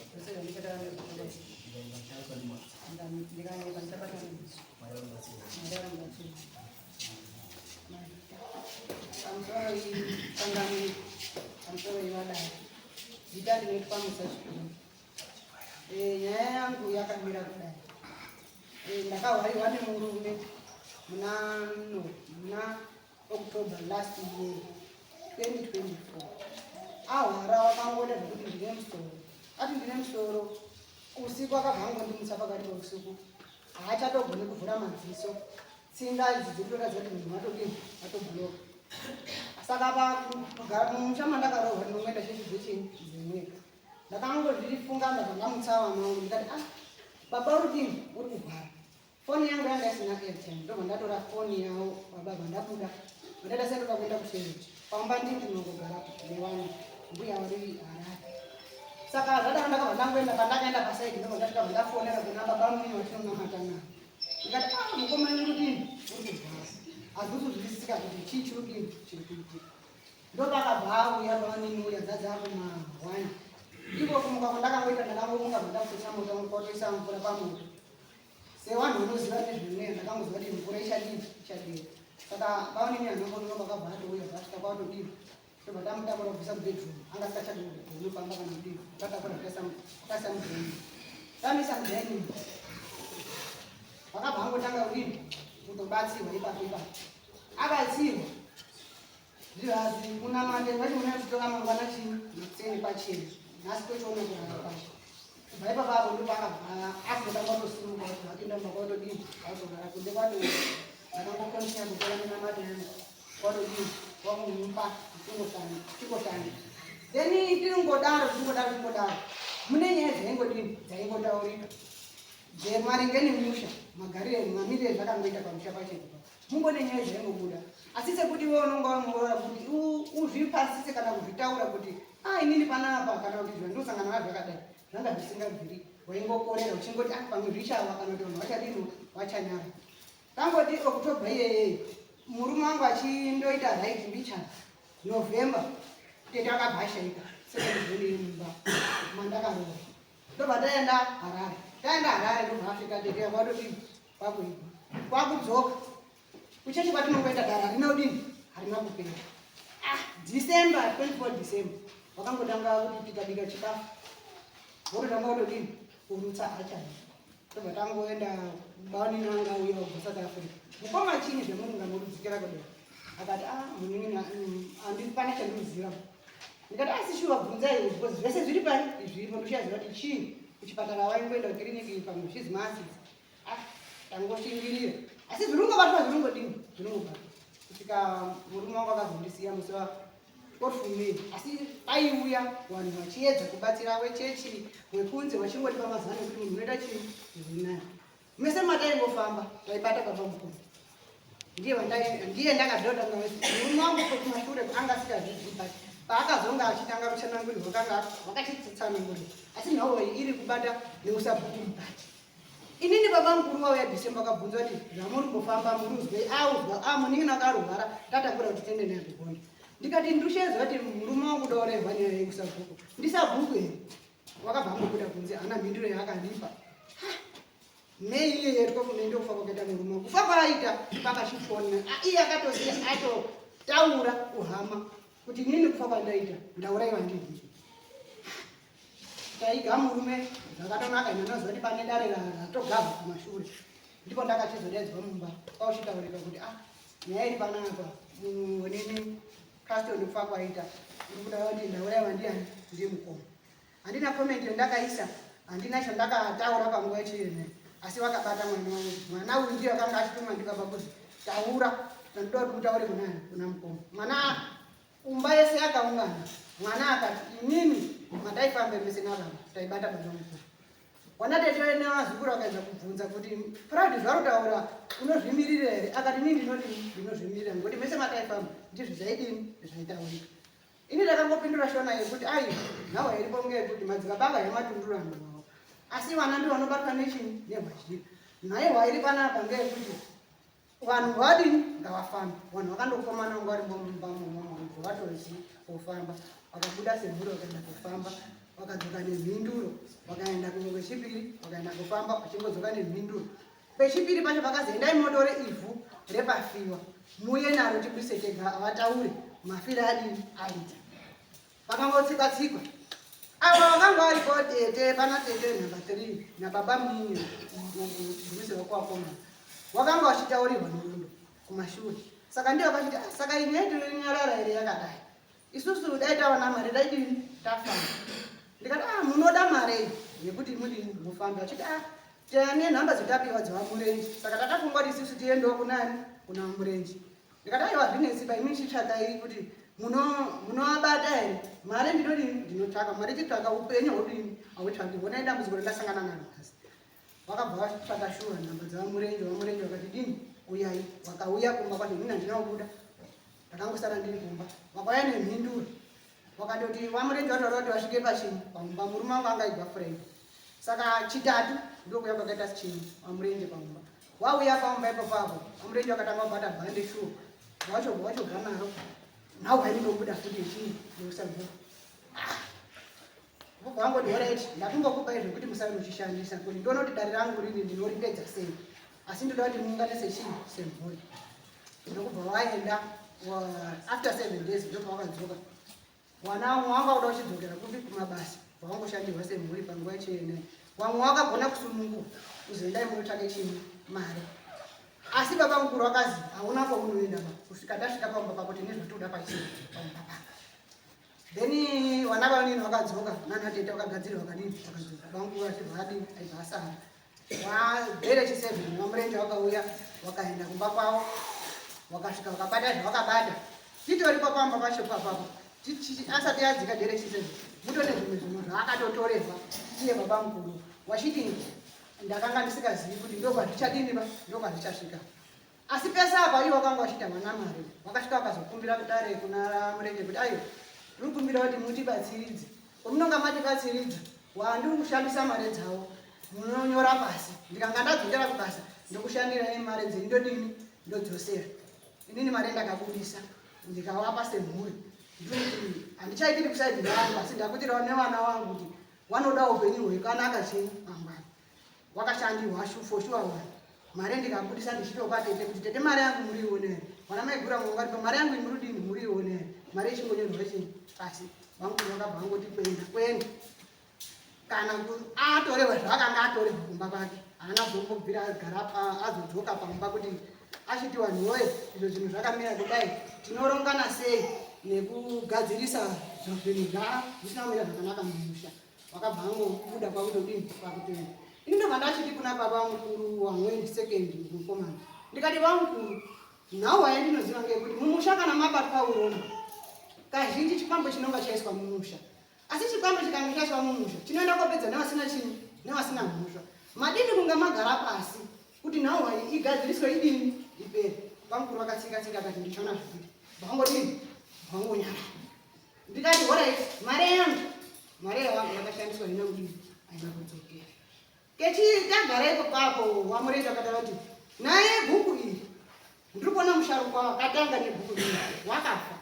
Zvose zvandichataura ndezvechokwadi. Ndikanyepa ndichabatwa nemhosva. Mwari vamubatsire. Pamusoro iyi pamusoro iyi vadai. Zita rinoitwa Musa Chikuru. Eh, nyaya yangu yakamira kudai. Eh, ndakahwariwa nemurume muna no, muna October last year 2024. Ahwara wakangoda zvekuti ndine musoro. Ati ndine musoro usiku akabva angondimutsa pakati peusiku. Haachatogoni kuvhura madziso. Tsinga idzi dziri kutoratidza kuti munhu watodini watobloka. Saka pa mumusha mandakarohwa ndinongoenda chechi dzechini dzenyika. Ndakangozvifunga ndabva ndamutsa vana vangu ndikati ah baba uri kudini uri kurwara. Foni yangu yanga isina airtime ndobva ndatora foni yavo baba bva ndabuda ndaita sendoda kuenda kutoilet pamba ndini ndinongogara nevana mbuya vari Harare saka zvadaro ndakabva ndangoenda pandakaenda pasaidi ndobva ndasvika bva ndafonera kuna baba munini watinonamata navo ndikati ah mukoma uri kudini uri kurwara hazvisi kuzwisisika kuti chii chiri kudini chiri kuitika ndopakabva auya pavanini uya dzadza kuma one iko kumuka kwandakangoita ndakangomuka bva ndakutotsa moto kwatoisa mvura pamoto Sevanhu vanoziva nezvemweya ndakangoziva kuti mvura ichadii ichadii. Saka baonini anongonino vakabva atouya vasvika kwatodii tobva tamutakura kubvisa mubedroom anga asingachadi kunofamba kana kudii tatakura taisa mudining tamisa mudining vakabva angotanga kudii kutobatsirwa ipapo ipapo abatsirwa Zvihazi munamate wacho munotitora mangwana chii makuseni pachena nhasi tochiona kurara kwacho kubva ipapa apo ndipo akabva akutotanga kutosimuka kuti vakuenda mumba kwatodii kwatorara kunze kwato ndakangokontinya kutora minamato yangu kwatodii kwakumupa chingosana then tiringodaro tiringodaro tiringodaro mune nyaya dzaingodini dzaingotaurika dzemaringe nemusha magarire mamirire ezvakangoita pamusha pacho mungone nyaya dzaingobuda asi sekuti iwe unonga wamuroora kuti uzvipasise kana kuzvitaura kuti a ah, inini panapa kana kuti zvandosangana nazvo zvakadai zvanga zvisingabviri waingokorera uchingoti ah pamwe zvichawa kana kuti vanhu vachadini vachanyara tangoti october iyeyei murume wangu achindoita right mbichana november tete akabva ashaika sekandizonei mumba mandakaroora ndobva taenda harare taenda harare ndobva asvika tete yakwadodini kwakuigwa kwakudzoka kuchechi kwatinongoenda dara harina kudini harina kupera ah december 24 december wakangotanga kuti tikabika chikafu vototanga kutodini kurutsa hachani tobva tangoenda baonini anga uya kubva south africa mukoma chini zvemunhu ngamurudzikira kudai akati ah munin'ina handipana chandinoziva ndikati asi shuwa bvunzai because zvese zviri pari zviripo ndoshaziva kuti chii kuchipatara waingoenda kukiriniki pamwe zvichizi maasisi ah tangoshingirira asi zviringobatwa zviringodini zviringobatwa kusvika murume wangu akazondisiya musi wa 12 May asi paiuya vanhu vachiedza kubatsira wechechi wekunze vachingotipa mazano ekuti munhu unoita chii zvinani mese mataingofamba taibata baba mukuru ndiye ndiye ndakazviona murume wangu kumashure anga asingazvizivi but paakazonga achitanga kutsanangurirwa kanga wakachitsanangurira asi nhau iyi iri kubata neusabhuku mukati inini baba mukuru wauya december akabvunza kuti zvamuri kufamba muruzwe auzwa a munin'ina akarwara tatakura kuti tiende naye kugondo ndikati ndusheziva kuti murume wangu dauraiwa nyaya yekusabhuku ndisabhuku here wakabva angobuda kunze haana mhinduro yaakandipa Nei iye yetwa kunoenda kufa kwakaita murume kufa kwaaita pakachifona iye akatosiya atotaura kuhama kuti inini kufa kwandaita ndauraiwa ndini taiga murume zvakatonaka ine noziva kuti pane dare ratogabva kumashure ndipo ndakachizodaidzwa mumba kwauchitaurika kuti ah nyaya iri panapa munini caston kufa kwaita uri kuda kuti ndauraiwa ndiani ndiye mukoma Handina comment yandakaisa, handina chandakataura panguva yacho asi vakabata mwana wangu. Mwana uyu ndiye akanga achitumwa ndibaba kuti taura, ndandoda kuti mutaure kuna kuna mukoma. Mwana umba yese yakaungana, mwana akati inini mataifamba mese nababa taibata baba mukuru. Wana tete nevazukuru vakaedza kubvunza kuti Proud zvarotaura unozvimirira here? Akati inini ndinodini ndinozvimirira ngokuti mese mataifamba ndizvo zvaidini zvaitaurika. Ini ndakangopindura shona yekuti ai nhawa iripo ngeyekuti madzibaba ava yamatundura vanhu vavo asi vana ndivo vanobatwa nechini nehwazhira nhaiwa iri panapa ngeyekuti vanhu vadini ngavafambe vanhu vakandokomana vanga vari mumba mumomo vatozi kufamba vakabuda semhuri vakaenda kufamba Vakadzoka nemhinduro, vakaenda kumwe kwechipiri, vakaenda kufamba vachingodzoka nemhinduro. Pechipiri pacho vakazi endai motore ivhu repafiwa muye naro tibise tega, avataure mafiro adini aita. Vakangotsikwa tsikwa ava vakanga varipo tete pana tete nhamba 3 nababa munini mudhumise wekuvakomana wakanga wachitaurirwa norudo kumashure saka ndiyo vakachiti ah, saka inyaya tinonyarara here yakadai isusu dai tawana mari daidini tafamba ndikati ah munoda mari iyi yekuti mudini mufambe vachiti ah tane nhamba dzatapiwa dzevamurenji saka takafunga kuti isusu tiendewo kunani kuna murenji ndikati aiwa zvinetsi ba imi chitsvakai kuti munovabata here mari ndinodini ndinotsvaka mari chitsvaka upenyu hwodini hautsvaki honai dambudziko randasangana naro nhasi vakabva vatsvaka shuwa nhamba dzavamurenje vamurenje vakati dini uyai vakauya kumba kwacho ini handina kubuda ndakangosara ndiri kumba vakauya nemhinduro vakatoti vamurenje vataura kuti vasvike pachii pamumba murume wangu anga aigwa friend saka chitatu ndokuya kwakaita chii vamurenje pamumba wauya pamumba ipapo apo vamurenje vakatanga kubata bhande shuwa vachobva vachobva naro nhau haindobuda futi yechii yeusabhuku Vobva vangoti horaiti ndakungokupai zvekuti musave muchishandisa kuti ndione kuti dare rangu riri ndinoripedza sei asi ndoda kuti muungane sechii semhuri ndokubva vaenda after seven days ndobva vakadzoka wana vamwe wanga uda uchidzokera kupi kumabasa vawangoshandirwa semhuri panguva yacho wamwe wakagona kusununguka kuzoendai munotsvake chii mari asi baba mukuru akazi hauna kwaunoenda ba kusvika tasvika pamba pako tine zvatoda pachii pamba pako then vana vanini vakadzoka nana tete vakagadzira vakadini vakadzoka vangu vachibva vadini aibva asara wabhere chiseven vamurenje vakauya vakaenda kumba kwavo vakasvika vakabata zvavakabata titoripo pamba pacho papapo asati adzika dhere chiseven mutone zvimwe zvinhu zvaakatotorerwa iye baba mukuru wachiti ndakanga ndisikazivi kuti ndokwazvichadini ba ndokwazvichasvika Asi pese apa iwo wakanga wachiita mwana mari wakasvika wakazokumbira kudare kuna Murenje kuti aiwa ndiri kumbira kuti mutibatsiridze pamunonga matibatsiridza wandiri kushandisa mari dzavo munonyora pasi ndikanga ndadzokera kubasa ndokushandirai mari dzenyu ndodini ndodzosera inini mari ndakabudisa ndikawapa semhuri ndikuti handichaitiri kusaidi vangu asi ndakuitirawo nevana vangu kuti wanoda upenyu hwekanaka chii mangwana wakashandirwa for sure wani mari ndikabudisa ndichitopa tete kuti tete mari yangu muriione here vana maigura mumwe varipo mari yangu imurudini muriione here mari ichingonyorwa chii pasi vangu vakabva vangoti kuenda kuenda kana atorerwa zvaakanga atorerwa kumba kwake haana kuzombobvira agara azodzoka pamba kuti achiti vanhu woye izvo zvinhu zvakamira kudai tinorongana sei nekugadzirisa zvinhu zvisina kumira zvakanaka mumusha wakabva angobuda kwakutodini kwakutoenda ini ndobva ndachiti kuna baba mukuru wamweni second mukomana ndikati vamukuru nhau yandinoziva ngeyekuti mumusha kana mabatwa urombo kazhinji chikwambo chinonga chaiswa mumusha asi chikwambo chikange chaiswa mumusha chinoenda kopedza nevasina chini nevasina mhosva madini kunga magara pasi kuti nhau iyi igadziriswe idini ipere vamukuru vakatsika tsika akati ndichiona zvekuti vangodini vangonyara ndikati horait mari yangu mari yavangu yakashandiswa haina kudini haina kudzokera kechi tagara ipo papo wamurenje akataura kuti naye bhuku iri ndiri kuona musharukwa wakatanga nebhuku iri wakafa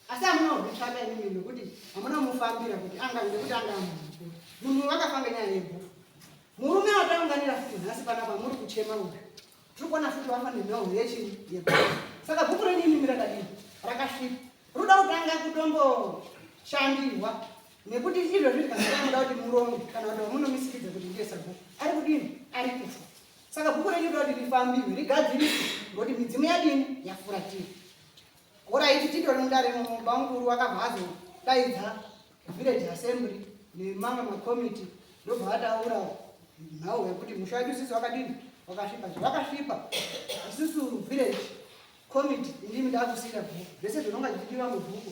asi hamuna kuritsvaka inini nekuti hamuna mufambira kuti anga nekuti anga munhu munhu wakafa ngenyaya yebhuku murume wataunganira futi nhasi panapa muri kuchema uyu tiri kuona futi wafa nenhau yechii yebhuku saka bhuku renyu inini rakadini rakasvipa Ruda kutanga kutomboshandirwa nekuti izvozvi zvikanzi muda kuti muronge kana kuti wamunomisikidza kuti ndiye sabhuku ari kudini ari kufa saka bhuku renyu roda kuti rifambiwe rigadziriswe ngokuti midzimu yadini yafuratira oraiti titori mudare mubamukuru wakabva azodaidza village assembly nemamwe makomiti ndobva ataura nhau yekuti musha wedu sisi wakadini wakasvipa zvawakasvipa isusu village Committee indimi ndakusiira bhuku zvese zvinonga zvichidiwa mubhuku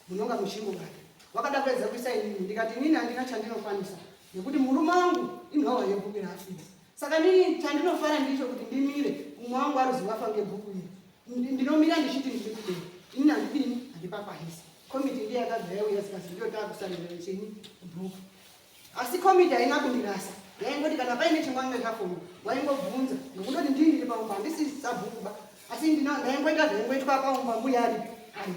munonga muchingobata wakada kuedza kuisa inini ndikati inini handina chandinokwanisa nekuti murume wangu inhova yebhuku raafira saka nini chandinofara ndicho kuti ndimire umwe wangu aruzi wafa ngebhuku iri ndinomira ndichiti ndiri kudei inini handidini handipakwanisi komiti ndiye yakabva yauya zikazi ndiyo takusarira chinyi bhuku Asi komiti haina kundirasa, yaingoti kana paine chingwange chafuma waingobvunza nokundoti ndini ndiri paumba handisi sabhuku ba asi ndaingoita zvaingoitwa paumba mbuya ari ari.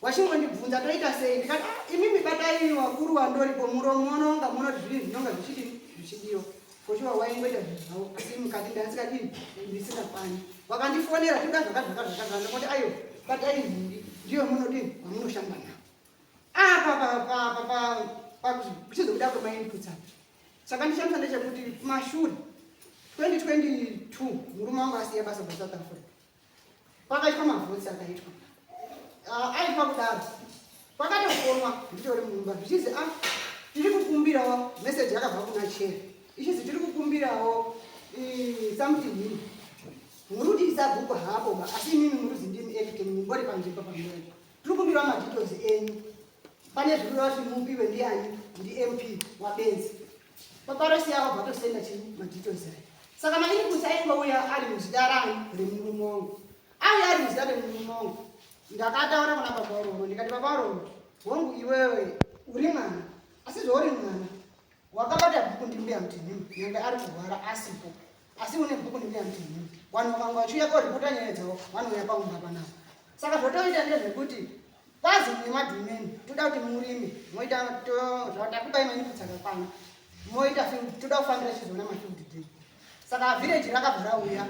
Wachingondibvunza toita sei ndikati ah, imimi batai wakuru wandoripo muromo unonga munoti zvii zvinonga zvichidini zvichidiwa. Kochiwa waingoita zvinhu zvavo asi mukati ndasikadini ndisingakwani. Wakandifonera toda zvakati zvakati zvakati ndakati ayo batai nhumbi ndiyo munodini wamunoshanda navo. Apa pa pa pa pa kuchizobuda kwemainputs apa. Chakandishamisa ndechekuti kumashure 2022 murume wangu asiya basa paSouth Africa. Pakaitwa mavhotsi akaitwa. Ah, aitwa kudaro. Pakatofonwa nditori mumba zvichizi ah tiri kukumbirawo message yakabva kuna chair. Ichizi tiri kukumbirawo something here. Muri kuti isabhuku hapo ba asi imimi muri kuzi ndimi acting mumbori panzvimbo pamuri. Tiri kukumbirawo madetails enyu. Pane zviri kuda kuti mupiwe ndiani ndi MP wabenzi. Baba Rose yavo vatosenda chii madetails aya. Saka mainputs aingouya ari muzita rani remurume wangu. Auya ari muzita remurume wangu. Ndakataura kuna baba Roro ndikati baba Roro hongu iwewe uri mwana asi zvauri mwana wakabata bhuku ndimbuya Mutinhimi nyange ari kurwara asipo asi une bhuku ndimbuya Mutinhimi vanhu vakanga vachiuya koripota nyaya dzavo vanouya paumba panapa saka zvotoita ndezvekuti Bazi nemadhumeni toda kuti murime moita zvatakupai mainputs akakwana moita toda kufambira chizoona mafield day saka village rakabva rauya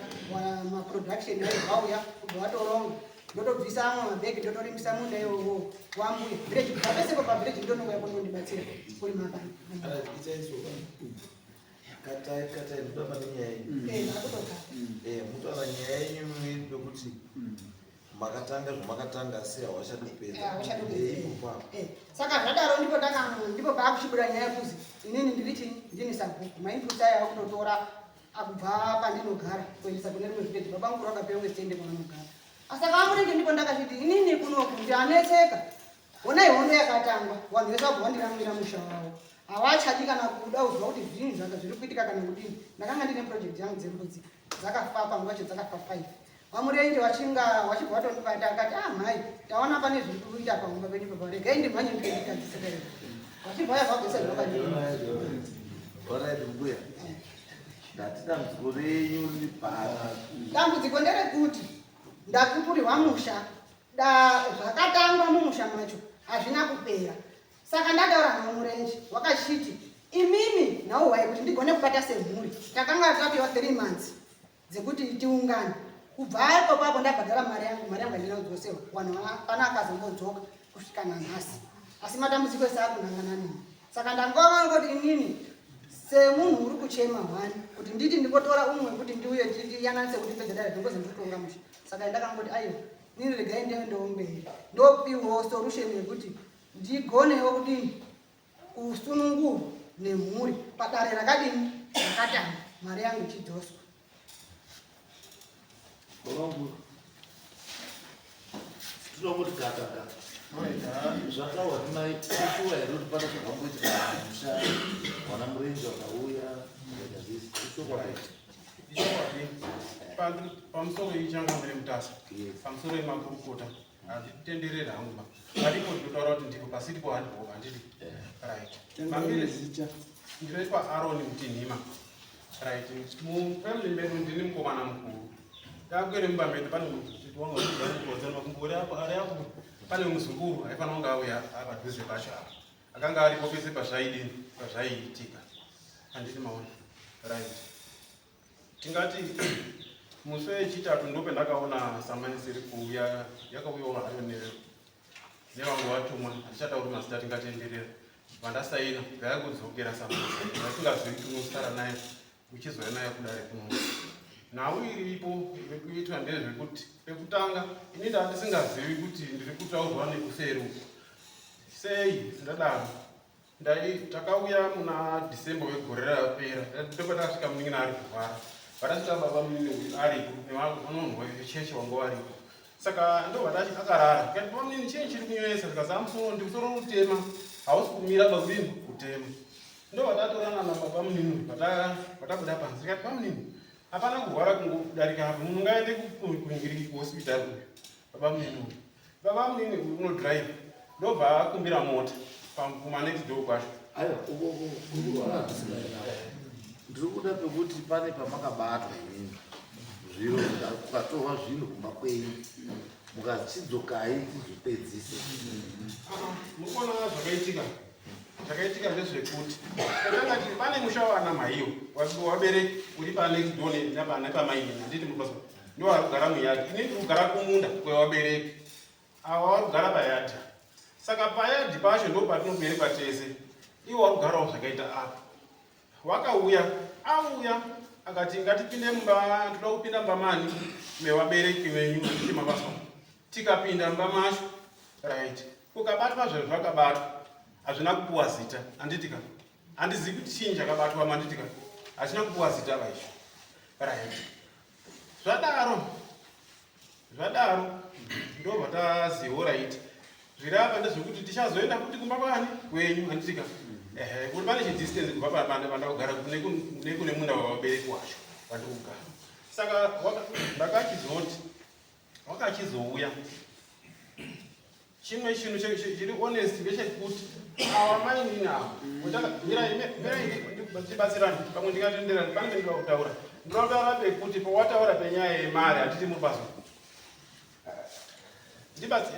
maproduction ayo vauya kubva vatoronga ndotobvisa amwe mabhegi ndotorimisa munda iwowo wambuya village kubva pese po pavillage ndonouya kondondibatsira kurima pano Katai katai ndoda pane nyaya yenyu. Eh, ndakutokata. Eh, mutaura nyaya yenyu yekuti Makatanga zvamakatanga asi hawachadi kupedza. Eh, hawachadi kupedza. Eh, ipo papo. Eh, saka zvadaro ndipo taka ndipo paakuchibuda nyaya yekuzi inini ndiri chii ndini sabhuku mainputs aya akutotora akubva pandinogara kuendesa kune rimwe village baba vangu vakapiwa west end kwavanogara asi saka vamurenge ndipo ndakachiti inini kunoku ndianetseka honai hondo yakatangwa vanhu vese vabva vandiramwira musha wavo hawachadi kana kuda kuzwa kuti zvinhu zvanga zviri kuitika kana kudini ndakanga ndine project yangu dzembudzi dzakafa panguva yacho dzakafa five VaMurenje vachinga vachibva vatondibata akati ah mhai taona pane zviri kuita pamumba penyu papa regai ndimhanye ndikandikadzise dai vachibva vaya vabvisa zvakadii Alright mbuya. Ndati dambudziko renyu riri pari. Dambudziko nderekuti ndakupurirwa musha da zvakatangwa mumusha macho hazvina kupera saka ndataura namurenje wakachiti imimi nhauhwai kuti ndigone kubata semhuri takanga tapiwa 3 months dzekuti tiungane kubva ipapo apo ndabhadhara mari yangu mari yangu handina kudzoserwa vanhu pana akazombodzoka kusvika nanhasi asi matambudziko ese akunangana neni saka ndangova kuti inini semunhu uri kuchema hwani kuti nditi ndingotora umwe kuti ndiuye ndiyananise kuti pedza dare ndingozi ndikutonga musha saka ndakangoti aiwa nini regai ndiendewo mberi ndopiwawo solution yekuti ndigonewo kudini kusunungurwa nemhuri padare rakadini rakatanga mari yangu ichidzoswa. Babangu, tinongoti gaka gaka. Zvataurwa ndimai shuwa here kuti pane zvakamboitika musha wana murenje wakauya akaita zvese ichokwadi. Ichokwadi. Pamusoro ichangamire Mutasa. Pamusoro yemakurukota. Handitenderere hangu ba. Paripo ndinotaura kuti ndipo pasiripo handipo handidi. Right. Mambiri ndinoitwa Aaron Mutinhima. Right. Mufamily medu ndini mukomana mukuru. Takwere mumba medu pane makumbo ari apo pane muzukuru aifanira kunge auya padhuze pacho apa. Akanga aripo pese pazvaidini pazvaiitika. Handiti maona. Right. Tingati musi wechitatu ndopendakaona samanisi iri kuuya yakauyawo hayo nevangu vatumwa handichatauri mazita tingatenderera vandasaina ngayakudzokera samanisi vasingazivi kuti unosara naye uchizouya naye kudare kuno nhau iripo iri kuitwa ndezvekuti pekutanga ini ndandisingazivi kuti ndiri kutaurwa nekuseri uku sei ndadaro Ndai takauya muna December wegore rapera ndopatakasvika munin'ina ari kurwara vatasvika baba munini uyu aripo nevanhu vechechi vanga varipo saka ndobva tati akarara tikati baba munini chii chiri kunyoesa zvikazaa musoro ndi musoro utema hausi kumira bakudini kutema ndobva tatorana nababa munini vatabuda panze tikati baba munini hapana kurwara kungodarika apo munhu ngaende kuingiriki kuhospital uyu baba munini uyu Baba munini uyu unodrive ndobva akumbira mota kuma next door kwacho. Aiwa ukurwara ndiri kuda pekuti pane pamakabatwa inini zviro kukatorwa zvinhu kumba kwenyu. Mukachidzokai tizopedzise. Mukuona zvakaitika, zvakaitika ndezvekuti takanga tiri pane musha wana mhaiyo wabereki uri panext door nepamaini, handiti? Mubasa ndo vari kugara muyadhi, ini ndiri kugara kumunda kwevabereki, ava vari kugara payadhi. Saka payadhi pacho ndo patinoberekwa tese, iwo vari kugarawo zvakaita apa. Wakauya, auya akati, "Ngatipinde mumba, toda kupinda mumba mani mevabereki venyu," handiti mabasa? Tikapinda mumba macho, right, kukabatwa zvinhu zvakabatwa, hazvina kupuwa zita, handitika? Handizivi kuti chinyi chakabatwa, manditika? Hachina kupuwa zita vaizvo, right. Zvadaro, zvadaro ndobva tazivo, right, zviri apa ndezvekuti tichazoenda futi kumba kwani kwenyu, handitika? Ehe, kuti pane chidistance kubva pandakugara nekune munda wavabereki wacho vandiri kugara. Saka ndakachizoti wakachizouya chimwe chinhu chiri honest ndechekuti ava mainini ava, mirai tibatsirani pamwe ndingatenderani. Pane ndinoda kutaura, ndinoda kutaura pekuti pawataura penyaya yemari, handiti muri pazo?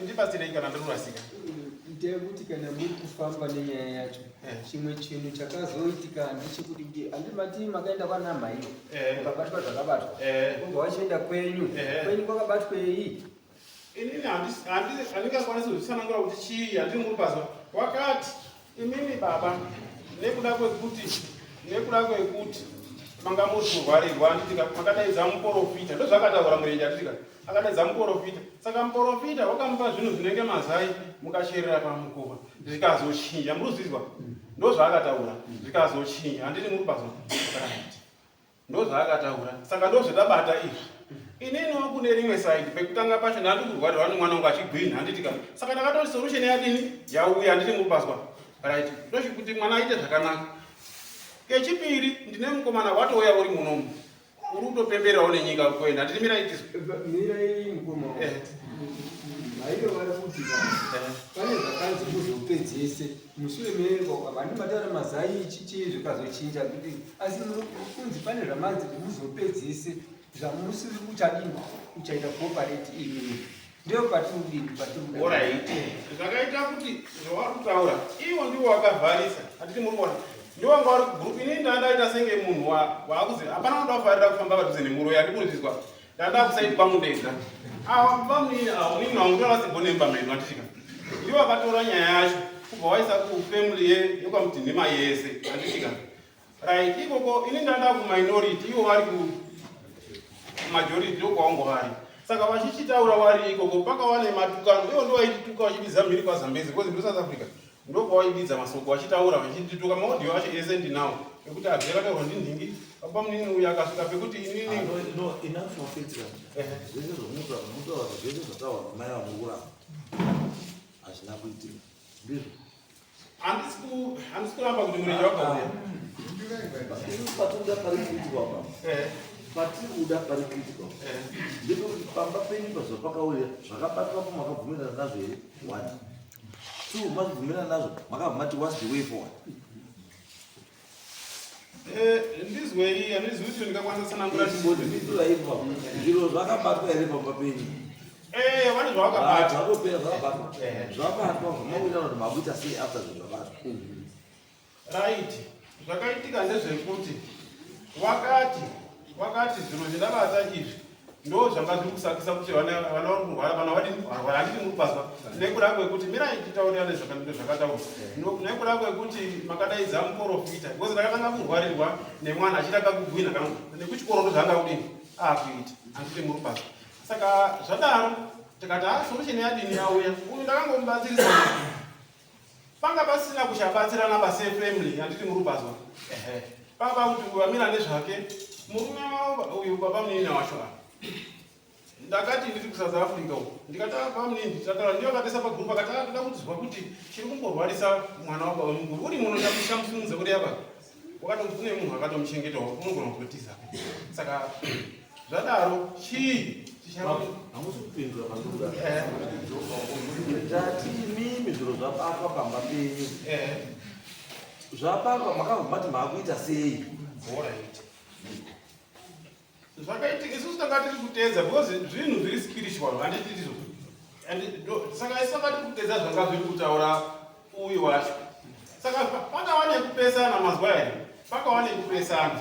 Ndibatsirei kana ndirurasika. Ndeyekuti kana muri kufamba nenyaya yacho, chimwe chinhu chakazoitika ndechekuti kuti handimati makaenda kwanamhaiyo, mukabatwa zvakabatwa, ubva wachienda kwenyu. Kwenyu kwakabatwei? Inini handingakwanisi kuzvisanangura kuti chii, handiri muri pazo. Wakati imimi baba, nekuda kwekuti manga muri kurwarirwa, handitika? Makadaidza muprofita, ndozvakataura murenje, handitika? Akadaidza muprofita, saka muprofita wakamupa zvinhu zvinenge mazai, mukacherera pamukova, zvikazochinja. Muri kuzvizwa? Ndozvaakataura, zvikazochinja, handiti muri pazo? Right, ndozvaakataura. Saka ndozvetabata izvi. Ininiwo kune rimwe side, pekutanga pacho ndandi kurwarirwa nemwana wangu achigwinha, handiti ka? Saka ndakatoti solution yadini yauya, handiti muripazwa? Right, ndochikuti mwana aite zvakanaka. Kechipiri, ndine mukomana watouya uri munomu, uri kutopembererawo nenyika kuenda, handiti? Miraitiswa. Mirai mukoma. Maiyo vari kuti pane zvakanzi muzopedzese mushure mevandi mataura mazai chichii, zvikazochinja kuti, asi kunzi pane zvamanzi muzopedzese zvamusiri kuchadini, kuchaita cooperate imini, ndiyo patirudini patiri. Alright, zvakaita kuti zvavari kutaura ivo ndivo wakavharisa, handiti muri kuona? Ndivo vanga vari kugroup, inini ndandaita senge munhu waakuzi hapana unoda kufarira kufamba padhuze nemuroyi, handikurudziswa. Ndanda kuside kwangu ndega. Ava bamunini avo, munini wangu ndovasibonemba medu, handitika? Ndivo vakatora nyaya yacho kubva waisa kufamily yekwaMudhinhima yese, handitika? Right, ikoko ini ndanda kuminority, ivo vari kumajority, ndokwavangu vari. Saka vachichitaura vari ikoko, pakava nematukano, ivo ndo vaitituka vachibidza mhiri kwaZambezi, because ndo South Africa, ndopawaibidza masoko vachitaura vachitituka. Maaudio acho ese ndinawo ekuti abve akataurwa ndinhingi baba munini uyu akasvika pekuti inini Ah, no, enough of it. Zvese zvomunotaura, munotaura zvese zvataurwa namai vamuri kuramba hazvina kuitika, ndizvo? Handisi kuramba kuti murenje wakauya. Patinoda pari critical pa, patiri kuda pari critical ndepekuti pamba penyu pazuva pakauya zvakabatwapo, makabvumirana nazvo here? One, two, mazvibvumirana nazvo, makabva mati what's the way forward? Ndizwei, handizivi kuti ndingakwanisa tsanangura. Ndizwei, zviro zvakabatwa here pamba penyu? Vane zvavakabata. Zvakopera, zvakabatwa, zvabatwa, zvamakuita kuti makuita sei after zvinhu zvabatwa? Right, zvakaitika ndezvekuti wakati zviro zvindabata izvi ndo zvanga zviri kusakisa kuti vana vana vari kurwara, vana vadini, varwara, handiti muri kupazwa? Nekuda kwekuti, mirai titaurirane zvakataurwa, nekuda kwekuti makadaidza muprofita, because ndakatanga kurwarirwa nemwana achiita kakugwina kangu nekuchikoro, ndo zvanga kudini akuita, handiti muri kupazwa? Saka zvadaro tikati ha, solution yadini yauya, uyu ndakangomubatsirisa, panga pasina kuchabatsirana pasefamily, handiti muri kupazwa? Ehe, panga pakuti vamira nezvake murume wavo uyu baba munini wacho ava. Ndakati ndiri kuSouth Africa uku, ndikati, "Ah, baba munini," tataura ndiyo akatesa pagroup, akati, "Ah, toda kuzwa kuti chiri kumborwarisa mwana wababa mukuru uri muno." Ndakushamusimudza kuti apa wakati kuti kune munhu akatomuchengetawo, unogona kutotiza. Saka zvadaro chii Hamusi kupindura pandikuda. Tati imimi zviro zvabatwa pamba penyu, zvabatwa, makabva mati maakuita sei? Alright. Zvakaitika, isusu tanga tiri kuteedza because zvinhu zviri spiritual, handiti ndizvo? Saka isu vakati kutedza zvanga zviri kutaura uyu wacho. Saka pakava nekupesana mazwa here? Pakava nekupesana.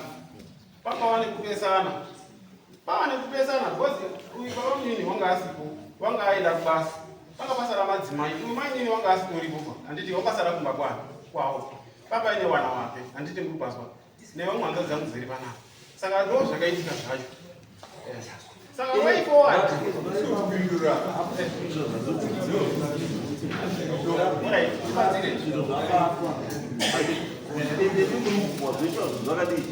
Pakava nekupesana. Pava nekupesana because uyu baba munini wanga asipo, wanga aenda kubasa. Panga pasara madzimai, uyu mainini wanga asitoripo pa. Handiti wakasara kumba kwake kwavo. Papa ine wana wake, handiti muri kupaswa. Nevamwe hanzvadzi dzangu dziri panapa. Saka ndo zvakaitika zvacho. Saka way forward. Alright, tibatsire. Zvinhu zvakabatwa. Ende ndikumbwa zvoitwa zvinhu zvakadii?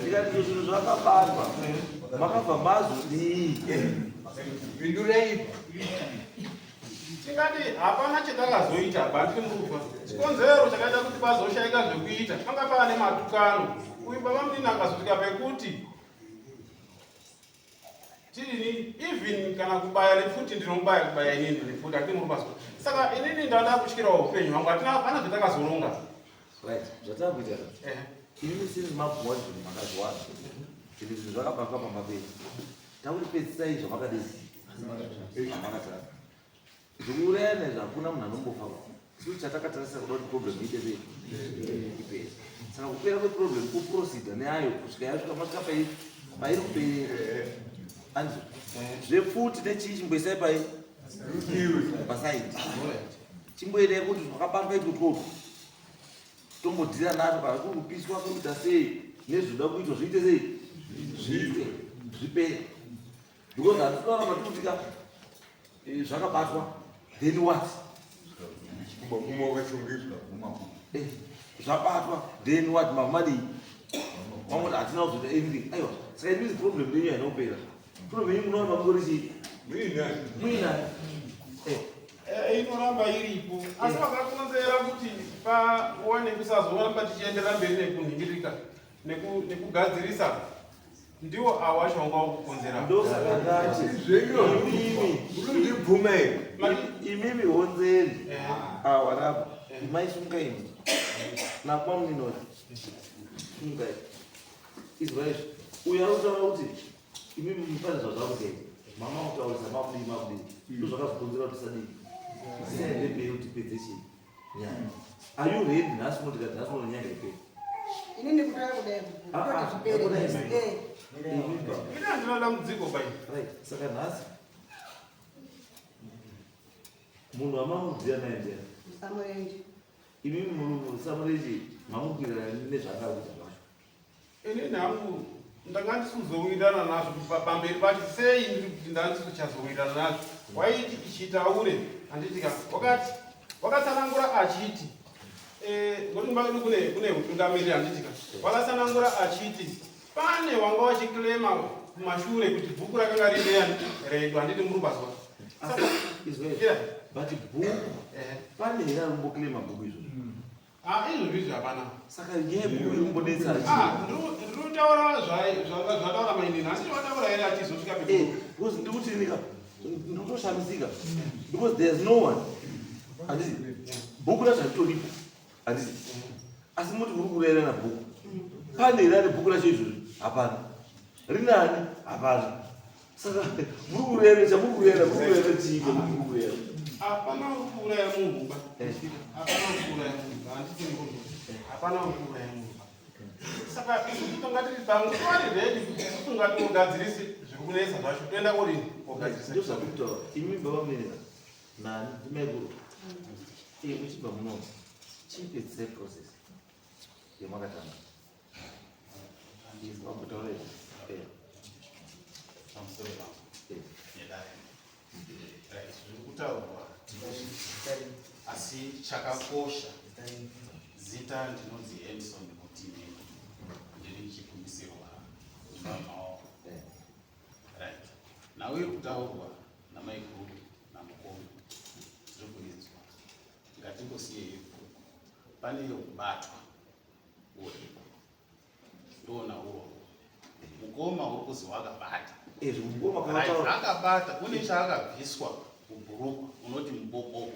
Tikati zvinhu zvakabatwa. Makabva mazodii? Pindurai. Tingati hapana chetakazoita bandiri murufa. Chikonzero chakaita kuti pazoshaika zvekuita panga paane matukano. Uyu baba munini akazosvika pekuti tirini even kana kubaya nepfuti ndinomubaya kubaya inini nepfuti handiri murufa. Saka inini ndada kutyirawo upenyu hwangu hatina hapana zvatakazoronga. Right, zvatakuita ka. Inini since mabhuwa zvinhu makazviwana. Zvinhu zvinhu zvakabatwa pamba pedu. Takuti pedzisai zvamakadii? Zvamakatanga. Zvekuurayana izvi hakuna munhu anombofa. Isu chatakatarisa kuda kuti problem iite sei? Ipere. Saka kupera kweproblem kuprocedure neayo kusvika yasvika masvika pairi pairi kuperera. Anzi zvepfuti nechii chimboisai pai pasaidi. Chimboendai kuti zvakabatwa itwotwotwo. Tombodhira nazvo kana kuri kupiswa kuri kuita sei nezvinoda kuitwa zviite sei? Zviitwe zvipere. Because hatisi kutaura patikutika eh, zvakabatwa then what? Eh, zvabatwa then what? Mamadii? Mamoti hatina kuzoita anything. Aiwa, saka it means problem yenyu haina kupera. Problem yenyu munoona mangori chii? Muinayo. Eh. Eh, inoramba iripo asi vakakonzera kuti pawane kusazoramba tichienderera mberi nekunhingirika nekugadzirisa ndiwo awo acho wanga wakukonzera. Ndosaka ndati imimi Unondibvuma here? Imimi honzeri awa rapa maisunga imi nakwamuninoti sunga izwa izvi uyo ari kutaura kuti imimi mupane zvazvakuita mama kutaurisa makudii makudii ndozvakazokonzera kuti tisadii tisaende mberi kuti tipedze chii nyaya. Are you ready nhasi uno tikati nhasi uno nyaya ipere? Inini kutouya kudai Ah, ah, kutoti zvipere. kudai. Eh. Imi ba. Ini handina dambudziko bai. Right, saka nhasi munhu wamamudziya naye ndiani? Samurenje. Imimi munhu samurenje mamukwirana nezvaakari kuita zvacho. Inini hangu ndanga ndisizowirirana nazvo pamberi pacho sei ndiri kuti ndanga ndisizochazowirirana nazvo waiti ichitaure handitika wakati wakatsanangura achiti eh, ngokuti kumba kwedu kune kune utungamiriri handitika wakatsanangura achiti pane wanga wachiclaima kumashure kuti bhuku rakanga rine redu handiti muri pazwa. Asi izwa izvi. Yeah. But bhuku pane here arimboclaima bhuku izvozvo? Ah, izvozvo izvi hapana. Saka nyaya yebhuku iri kumbonetsa Ah, chii? ndiri kutaura zvataura mainini asi vataura here achizosvika Eh, peku because ndikuti nika ndikutoshamisika because there's no one. Handiti bhuku racho haritoripo. Handiti asi muti muri kurayirana bhuku. Pane here ane bhuku racho izvozvo? Hapana. Rinani? Hapana. Saka muri kurayirana chamuri kurayirana muri kurayirana chii chamuri kurayirana? Hapana uri kuuraya munhu ba. Eh. Hapana uri kuuraya munhu ba, handiti ndikuzwa. Hapana uri kuuraya munhu ba. Saka isusu tanga tiri panguva ready kuti isusu ngatigogadzirise zviri kunetsa zvacho toenda korini kogadzirisa. Ndozvakutaura imi baba muneneka nani ndimaiguru iye muchibva muno chipedzisai process yamakatanga wambotaura izvi. Eh, Pamusoro pangu eh. nedare. Right, zviri kutaurwa tinozvizwa asi chakakosha zita ndinonzi Henson Mutine ndiri chikumbisirwa mamaoko. Eh. Right, nhau iri kutaurwa namaiguru namukoma tiri kuinzwa ngatingosiyei bhuku pane yokubatwa uripo ndoona uroro mukoma uri kuzi wakabata. Izvi mukoma Right, kavataura akabata kune chaakabviswa mubhurukwa unoti mubobobo.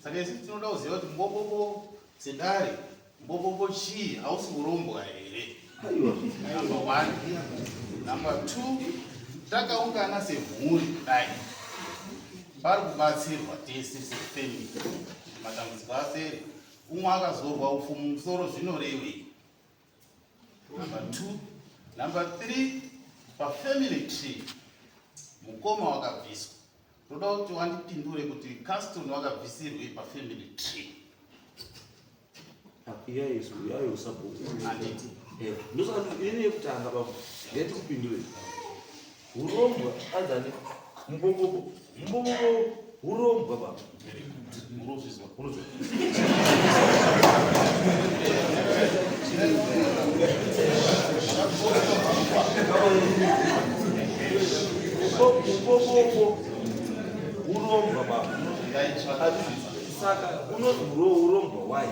Saka isu tinoda kuziva kuti mubobobo sedare mubobobo chii hausi kurombwa here? Aiwa. Number one. Number two, takaungana semhuri kudai. Pari kubatsirwa tese sefamily kuti matambudziko apere. Umwe akazorwa upfu mumusoro zvinorevei? Number 2. Number 3, pafamily tree mukoma wakabviswa. Ndoda kuti wandipindure kuti Caston wakabvisirwei pafamily tree? Iyayo sabhuku. Handiti. Ndosaka ini yekutanga baba ngatikupindure. Hurombwa anzani mubobobo mubobobo hurombwa baba. Murozvizwa. Unozwa. Mubobobo hurombwa baba. Ndaitsvaka. Saka unonzi urombwa why?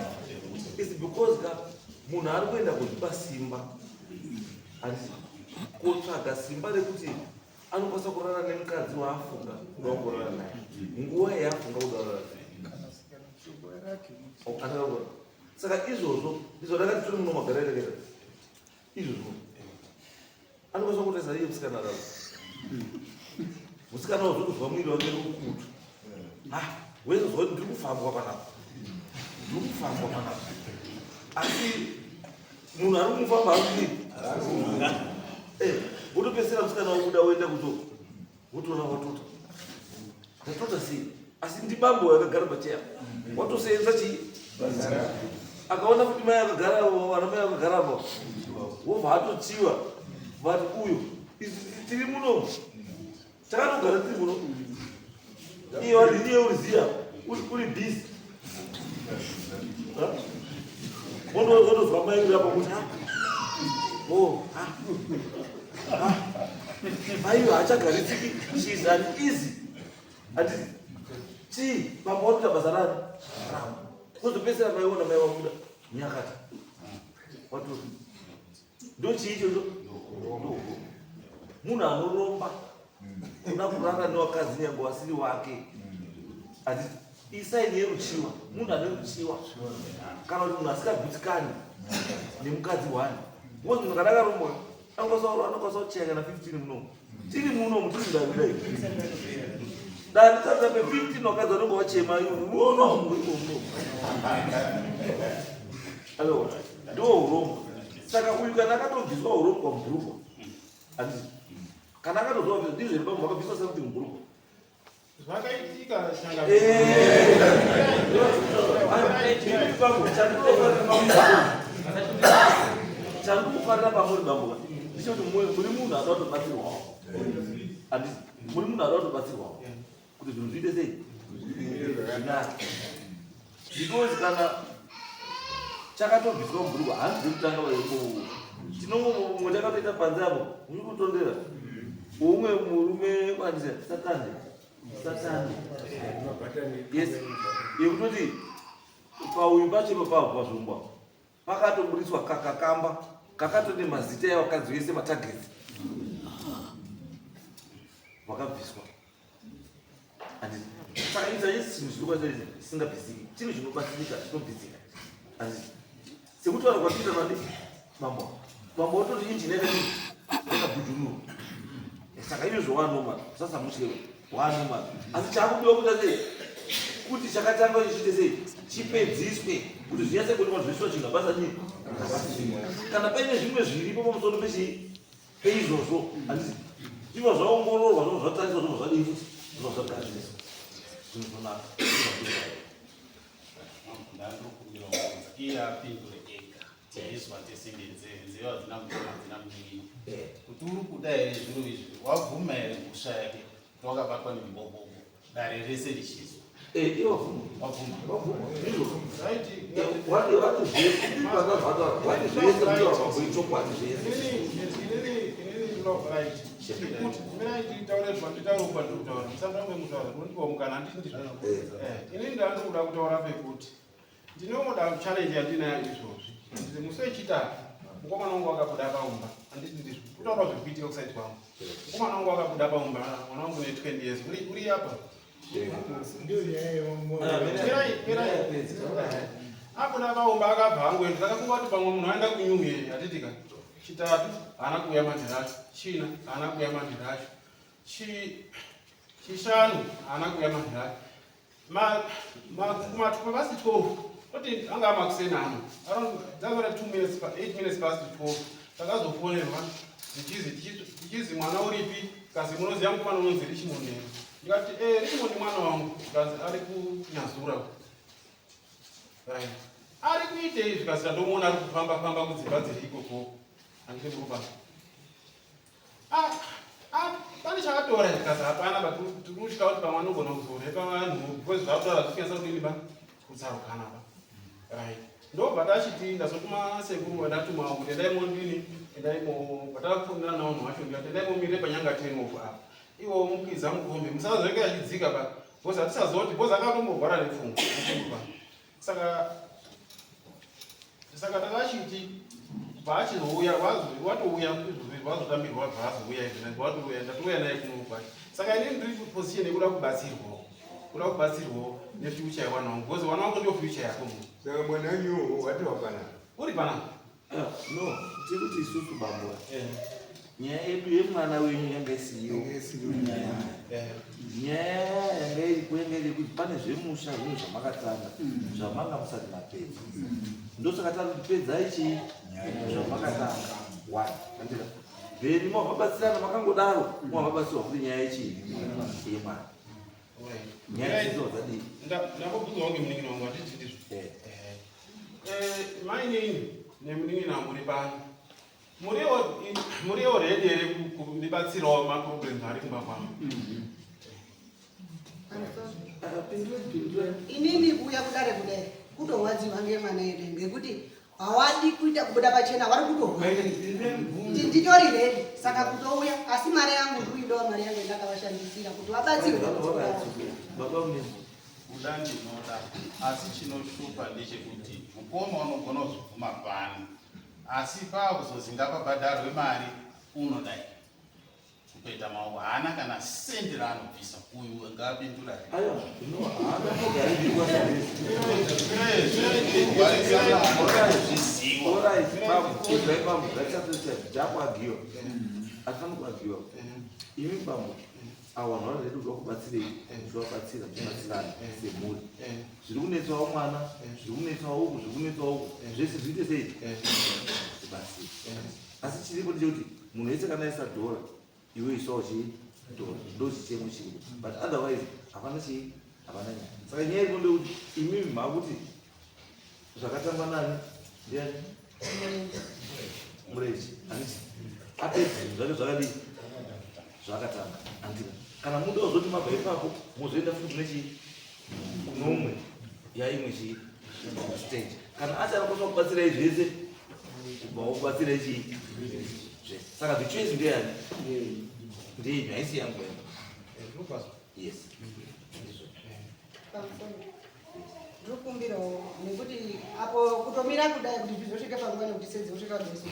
It's because ka munhu ari kuenda kuzvipa simba. Handiti kotsvaga simba rekuti anokwanisa kurara nemukadzi waafunga kuda kungorara naye nguva yaafunga kuda kurara naye. Oh, another Saka izvozvo ndizvo ndakati tiri muno magara ereketa izvozvo anokwanisa kutarisa iye musikana ravo musikana wazokuzwa mwiri wake rukutu. Ah, wezozwa kuti ndiri kufambwa panapa, ndiri kufambwa panapa, asi munhu ari kumufamba ari kudii? Wotopedzisira musikana wabuda woenda kuto wotoona watota ndatota sei, asi ndibambo wakagara pacheya watoseenza chii? Akaona kuti mai akagara, vana mai akagara apa, wobva atochiwa vati uyo tiri muno takatogara tiri muno, iye wari iye uriziya uri busy wondozwa mai uri apa kuti oh mai haachagarisiki, she is uneasy. Handiti chii baba watoita basa rani ravo kuzopedzisira maiona mai wabuda nyakata watori ndo chii ichocho munhu anoromba kuda kurara newakadzi nyange wasiri wake. Handiti isaini yeruchiwa, munhu ane ruchiwa kana kuti munhu asingagutsikani nemukadzi one, because munhu kana akarombwa anokwanisa kucheya kana 15 munomu tiri munomu tiri ndakudai dandisati pe 15 wakadzi vanenge vachema munomu imomunomu. Aiwa, ndiwo urombwa. Saka uyu kana akatobviswa urombwa mubhurukwa, handiti kana akatozwa ndizvo here pamwe vakabviswa something mubhurukwa? Zvakaitika shanga. Chandikufarira pamuri bambo ndechekuti muri munhu anoda kutobatsirwawo, handiti muri munhu anoda kutobatsirwawo kuti zvinhu zviite sei zvinake, because kana chakatobviswa mubhurukwa hanzi dzekutanga tinongomwe takatoita panze apo muri kutondera umwe murume kwanise satani satani, yes, yekutoti pauyu pacho ipapapo pazvongwa pakatoburitswa kakakamba kakatone mazita evakadzi vese matargets vakabviswa. Handiti saka iza chinhu chinokwanisa chisingabvisiki, chinhu chinobatsirika chinobvisika, handiti sekutaura kwatiita nani mambo mambo watoti injini yakadii yakabhujunurwa. Saka izvozvo wanoma sasamutyewe wanoma, asi chaakudiwa kuita sei kuti chakatanga chichiite sei chipedziswe kuti zvinyatse kuonekwa zvoiswa chinhu hapasa nyii kana paine zvimwe zviripo pamusoro pechii peizvozvo, handiti zvibva zvaongororwa, zvobva zvatariswa, zvobva zvadii futi, zvobva zvagadziriswa, zvinhu zvonaka. Ndandokumbira kubvunza iye apindure ega, taizwa tese ngenzeve, nzeve hadzina kutema, hadzina munin'ina, kuti uri kuda here zviro izvi, wabvuma here mhosva yake kuti wakabatwa nemubobobo dare rese richizwa? Iye wabvuma. Wabvuma. Wabvuma ndizvo. Right. Wati wati zvese wati zvese kutaura kwako ichokwadi zvese. Inini love, right, kuti mirai nditaure zvanditaura upa ndiri kutaura, musarambe mutaura, ndondipa mukana, handiti ndizvo? Inini ndandikuda kutaura pekuti ndinoda challenge yandinayo izvozvi. Nditi musi wechitatu mukomana wangu wakabuda paumba, handiti ndizvo? Kutaura zviri kuitika kuside kwangu, mukomana wangu wakabuda paumba, mwana wangu ne 20 years uri apa. Mirai, mirai. Abuda paumba akabva angoenda, takafunga kuti pamwe munhu aenda kunew year, hatitika. Chitatu haana kuuya manheru acho, china haana kuuya manheru acho. Chishanu haana kuuya manhare. Kuma past 12, kuti anga makuseni ano, around dzazora 2 minutes 8 minutes past 12, takazofonerwa tichizi mwana uripi? Kazi munoziva mukomana unonzi Richmond here? Ndikati e Richmond mwana wangu. Kazi ari kuNyazura. Right, ari kuitei? Zvikazi tandomuona ari kufamba famba kudzimba dziri ikoko. Handiti murupa? Ah, ah, pane chakatora? Zvikazi hapana, but tiri kutya kuti pamwe anogona kuzorepa vanhu because zvakutaura zvisinasa kudini ba, kutsarukana ba. Right, ndobva tachiti ndazotuma sekuru vandatumawo kuti endai mondini, endaimo vatakufunira nawo vanhu vacho. Ndikati endai momirire panyanga 10 off apa, iwo mukwiza mukombe, musazoenge achidzika ba, because hatisazoti, because akatomborwara nepfungwa. Saka takachiti paachizouya, watouya wazotambirwa, bva azouya izvi, watouya, ndatouya naye kuno kwacho. Saka inini ndiri position yekuda kubatsirwawo, kuda kubatsirwawo nefuture yewana wangu, because wana wangu ndio future yako munhu. Saka mwana wenyu watova panapa? Uri panapa. Ah, no, tiri kuti isusu bambo, nyaya yedu yemwana wenyu yanga isiyo. Nyaya yanga iriko yanga iri kuti pane zvemusha, zvinhu zvamakatanga zvamanga musati mapedza. Ndosaka tari kuti pedzai chii zvamakatanga. One, andika then mwavabatsirana, makangodaro mwavabatsirwa kuti nyaya yechii yemwana, nyaya dzidzo dzadii? Ndambobvunzwa wange munin'ina wangu, hatiti ndizvo? Eh. Mainini nemunin'ina wangu uri pano, muriwo ready here kundibatsirawo maproblems ari kumba kwangu? Ah, pindura, pindura. Inini kuuya kudare kudai kutorwadziwa ngemwana yedu, ngekuti hawadi kuita kubuda pachena, vari kutorwa. Nditori ready saka kutouya, asi mari yangu ndikuidawo, mari yangu yandakavashandisira kuti vabatsirwe. Baba mune Kuda ndinoda, asi chinoshupa ndechekuti mukoma unogona kuzobvuma pano, asi paakuzozi ngapabhadharwe mari, unodai kupeta maoko, haana kana sendi raanobvisa. Uyu ngaapindura. Aiwa, no, haana kugarirwa. Zviziwa. Alright, bambo, izvai bambo, ngatisatoita jakuagiwa. Hatifani kuagiwa. Imi bambo, ava vanhu vari ready kuda kubatsirei, tivabatsira, tibatsirane semhuri. Zviri kunetsawo mwana, zviri kunetsawo uku, zviri kunetsawo uku, zvese zviite sei? Tibatsire. Asi chiripo ndechekuti munhu wese kana aisa dhora, iwe isawo chii dhora, ndo chichemo chiripo. But otherwise hapana chii, hapana nyaya. Saka nyaya iripo ndekuti imimi makuti zvakatangwa nani, ndiani, Mureji, handiti apedzi zvinhu zvake zvakadii zvakatanga, handika? Kana muda kuzoti mabva ipapo mozoenda futi nechii kunomwe yaimwe chii stage, kana asi anokwanisa kubatsirai zvese, kubva wakubatsirai chii zvese. Saka the choice ndeyani? Ndeyenyu, haisi yangu ena. Yes. Ndinokumbirawo nekuti apo kutomira kudai kuti zvizosvika panguva nekuti sedzi kusvika kudeso,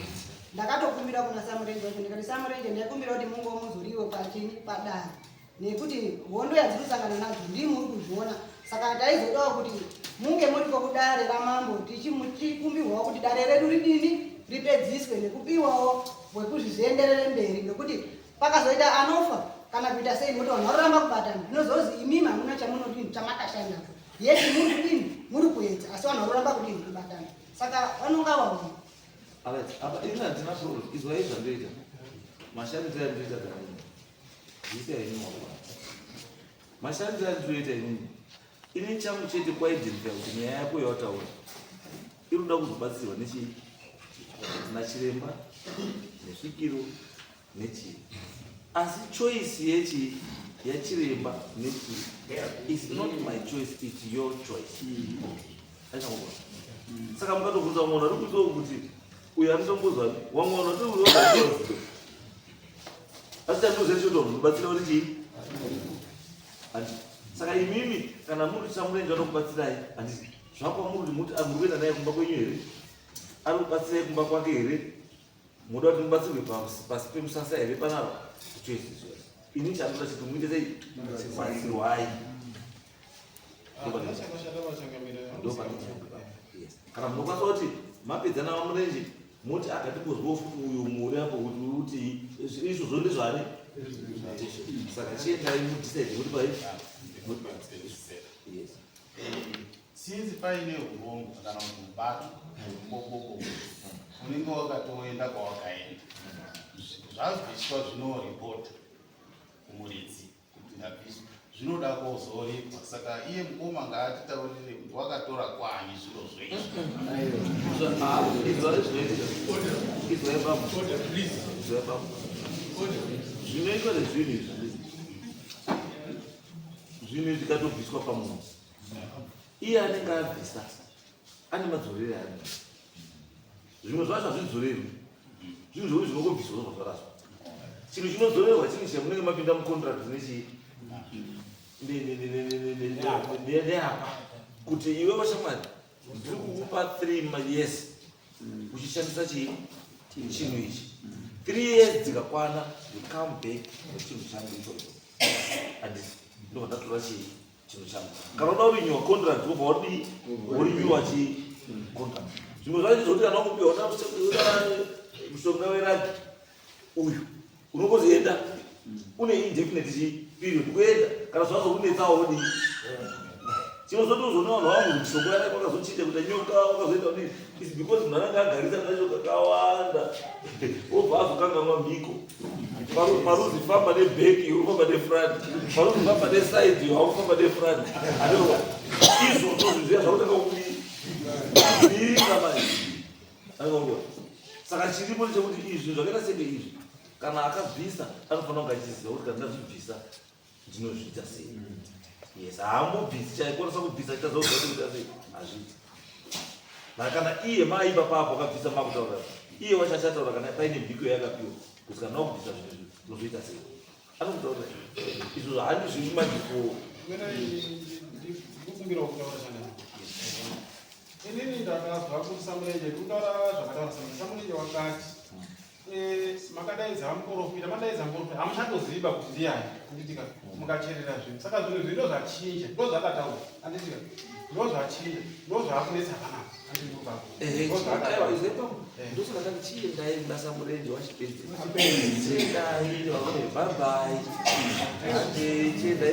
ndakatokumbira kuna Samurenje wacho, ndikati, "Samurenje, ndaikumbira kuti mungo muzoriwo pachini padare, nekuti hondo yadziri kusangana nadzo ndii muri kuzviona. Saka taizodawo kuti munge muriko kudare ramambo, tichikumbirwawo kuti dare redu ridini, ripedziswe nekupiwawo wekuti zvienderere mberi, nekuti pakazoita anofa kana kuita sei, nokuti vanhu varoramba kubatana, zvinozozi imimi hamuna chamunodini chamakashandapo. Yes, muri kudini, muri kuedza, asi vanhu varoramba kudini kubatana, saka vanonga vaona." Alright, apa ini handina problem. Izwai zvandoita. Mashandiro andinoita kana zviita henyu makuva. Mashandiro andinoita inini. Ini changu chete kuidentify kuti nyaya yako yawataura iri kuda kuzobatsirwa nechii, nachiremba, nesvikiro, nechii. Asi choice yechii yachiremba nechii is not my choice, it's your choice. Aishamubona. Saka mukatobvunza mwana ari kuziva kuti uyu anotombozwa wamwe vanhu vatoziva, asi chandinoziva chekuti vanhu mubatsira kuti chii, handiti? Saka imimi kana muri Samurenje vanokubatsirai, handiti? Zvakwa muri kuti muti muri kuenda naye kumba kwenyu here, ari kubatsirai kumba kwake here, muda kuti mubatsirwe pasi pemusasa here panapa? Choice izvozvo. Ini chandoda chiti muite sei, batsirwai. Yes. Kana munokwanisa kuti mapedza navaMurenje, moti akatimbozwawo futi uyu muri apo kuti izvozvo ndezvani. Saka chiendai mudecide kuti pai. Yes. Since paine urombo kana kuti mubato bobobo unenge wakatoenda kwawakaenda, zvabviswa, zvinoripota kumuridzi kuti ndabviswa, zvinoda kuzoripwa. Saka iye mukoma ngaatitaurire kuti wakatora kwani zviro zvoizvi. Izwai zvinoitika. Izwai baba. Izwai baba. Zvinoitwa nezvinhu izvi. Zvinhu izvi zvikatobviswa pamunhu, iye anenge abvisa ane madzorere anoita. Zvimwe zvacho hazvidzorerwi. Zvinhu zvokuti zvinongobviswa zvobva zvaraswa. Chinhu chinodzorerwa chinhu chamunenge mapinda mucontract nechii neapa kuti iwe washamwari, ndiri kukupa 3 years uchishandisa chii, chinhu ichi. 3 years dzikakwana, you come back nechinhu changu ichocho, handisi ndobva ndatora chii, chinhu changu. Kana uda kurenewa contract, wobva wadii, worenewa chii, contract. Zvimwe zvacho zvokuti kana wakupiwa uda mushonga weragi uyu, unongozoenda une indefinite chii, period kuenda. Kana zvazokunetsawo wodii? Chinozoti uzoona vanhu vangu mishonga yake wakazochinja kuita nyoka, wakazoita kudii, is because munhu anenge agarisa nacho kakawanda, wobva azokanganwa mhiko. Paruzi famba neback, iwe ufamba nefront. Paruzi famba neside, iwe haufamba nefront. Aiwa, izvozvo zvinhu zviya zvakutanga kudii, kuvinga manje. Aiwa, saka chiripo ndechekuti izvi zvakaita senge izvi, kana akabvisa anofanira kunge achiziva kuti kana ndazvibvisa ndinozviita sei. Yes, haambobvisi chaikwanisa kubvisa chitazokuti kuita sei, hazviiti. Na kana iye maipa papo akabvisa, makutaura iye wacho achataura kana paine mhiko yakapiwa kuti kana wakubvisa zvinhu izvi unozoita sei, anokutaurira izvozvo. Handi zviri manje ko. Ndikukumbirawo kutaura chanana. Inini ndakazwa kuti Samurenje, ndikutaura zvakataura Samurenje. Samurenje wakati makadaidza muprofita, madaidza muprofita, hamuchatoziva kuti ndiani, handitika? Mukacherera zvinhu, saka zvinhu izvi ndo zvachinja, ndo zvakataura, handitika? Ndo zvachinja, ndo zvaakunetsa panapa, Aiwa, ndosaka tati chiendai basa murenje wachipedza, chiendai vaone. Bye bye, chiendai.